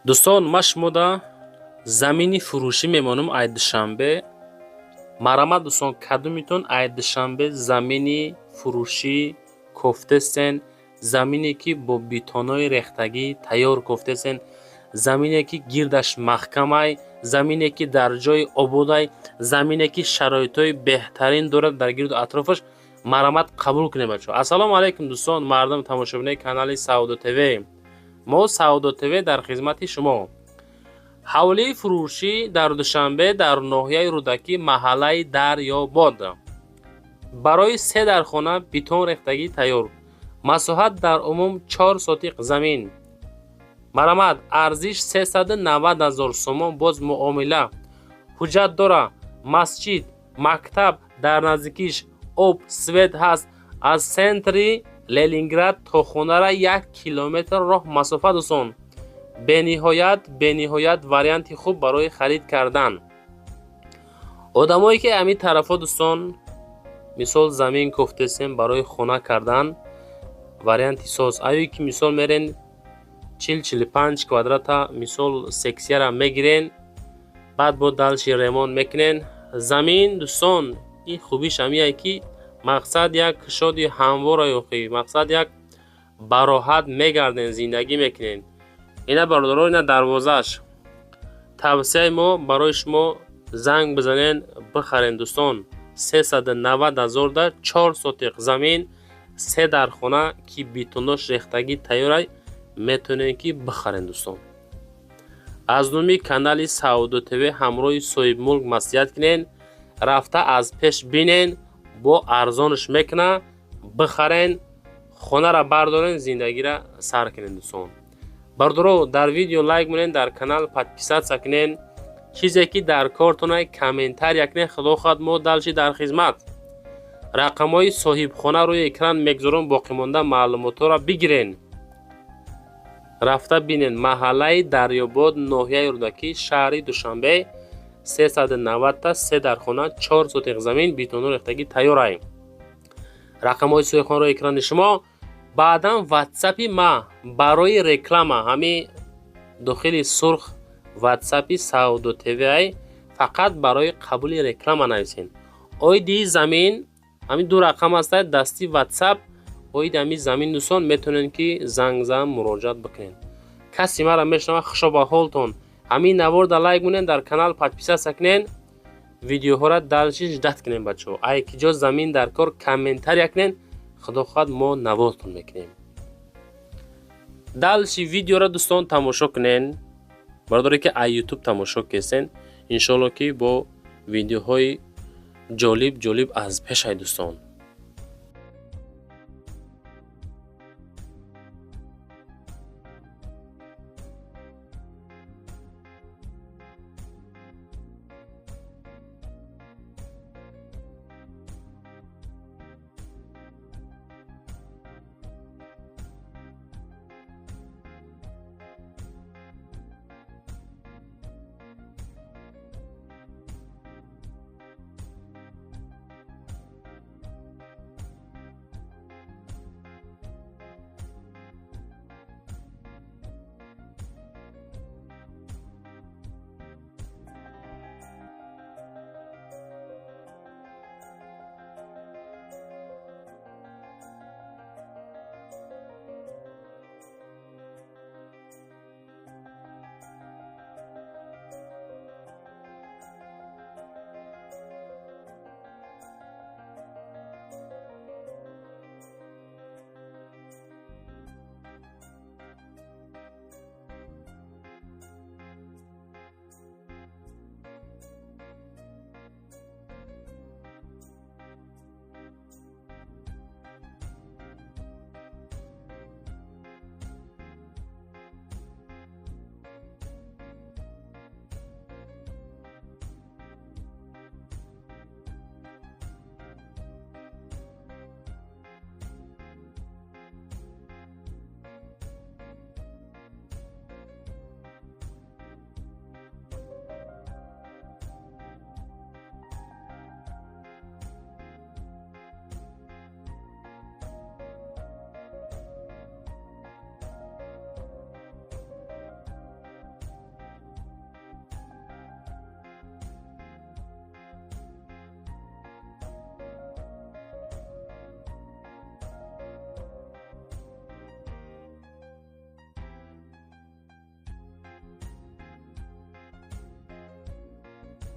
Дӯстон, ман шумода замини фурӯшӣ мемонам ай Душанбе. Марҳамат, дӯстон, кадомитон ай Душанбе замини фурӯшӣ кофтесен, замине ки бо бетонҳои рехтагӣ тайёр кофтесен, замине ки гирдаш маҳкамай, замине ки дар ҷои ободай, замине ки шароитҳои беҳтарин дорад дар гирду атрофаш, марҳамат, қабул кунед, бачаҳо. Ассалому алайкум, дӯстон, мардум, тамошобинои канали Савдо ТВ. Мо Савдо ТВ дар хизмати шумо. Ҳавлии фурӯшӣ дар Душанбе, дар ноҳияи Рӯдакӣ, маҳаллаи Дарёбод, барои се дархона, бетон рехтагӣ тайёр, масоҳат дар умум 4 сотиқ замин. Марҳамат, арзиш 390 000 сомон, боз муомила. Ҳуҷҷат дора, масҷид, мактаб дар наздикиш, об, свет ҳаст. Аз центри Ленинград то хонара 1 километр роҳ масофа. Дӯстон, бениҳоят, бениҳоят варианти хуб барои харид кардан. Одамое ки ҳамин тарафҳо, дӯстон, мисол, замин кофтесем барои хона кардан, варианти соз. Ае ки, мисол, мерен 40-45 квадрата, мисол, сексияра мегирен, баъд бо дальше ремонт мекунен. Замин, дӯстон, ин хубиш ҳамие ки, мақсад, як кушоди ҳамвора ёхӣ, мақсад, як бароҳат мегарден, зиндагӣ мекунен. Ина, бародаро, ина дарвозааш. Тавсияи мо барои шумо: занг бизанен, бихарен, дӯстон. 390 000 да 4 сотиқ замин, се дархона, ки бетонош рехтагӣ тайёрай, метавонед ки бихарен. Дӯстон, аз номи канали Савдо ТВ ҳамроҳи соҳибмулк маслиҳат кунен, рафта аз пеш бинен, бо арзонаш мекуна, бихарен, хонара бардорен, зиндагира сар кунен. Дӯстон, бародаро, дар видео лайк монен, дар канал подписаться кунен, чизе ки дар кортонай, комментария кунен. Худо хоҳад, мо дальше дар хизмат. Рақамҳои соҳибхона рӯи экран мегузорам, боқимонда маълумотҳоро бигирен, рафта бинен. Маҳаллаи Дарёбод, ноҳияи Рӯдакӣ, шаҳри Душанбе, 390-та, се дархона, 4 сотиқ замин, бетону рехтагӣ тайёрай. Рақамҳои соҳибхона рӯи экрани шумо. Баъдан ватсапи ма барои реклама, ҳамин дохили сурх ватсапи Савдо ТВ, фақат барои қабули реклама нависен оиди замин. Ҳамин ду рақам ҳаста дасти ватсап оиди ҳамин замин. Дӯстон, метавонед ки занг зан, муроҷиат бикунед. Касе маро мешунава, хушо ба ҳолтон. Ҳамин наворда лайк монед, дар канал подписаться кунед, видеоҳоро дальше ждать кунем. Бачаҳо, ай ки ҷо замин дар кор, комментария кунед, худо хоҳад, мо навортон мекунем. Дальше видеоро, дӯстон, тамошо кунен. Бародаре ки ай Ютуб тамошо кесен, иншоалло ки бо видеоҳои ҷолиб ҷолиб аз пешай, дӯстон.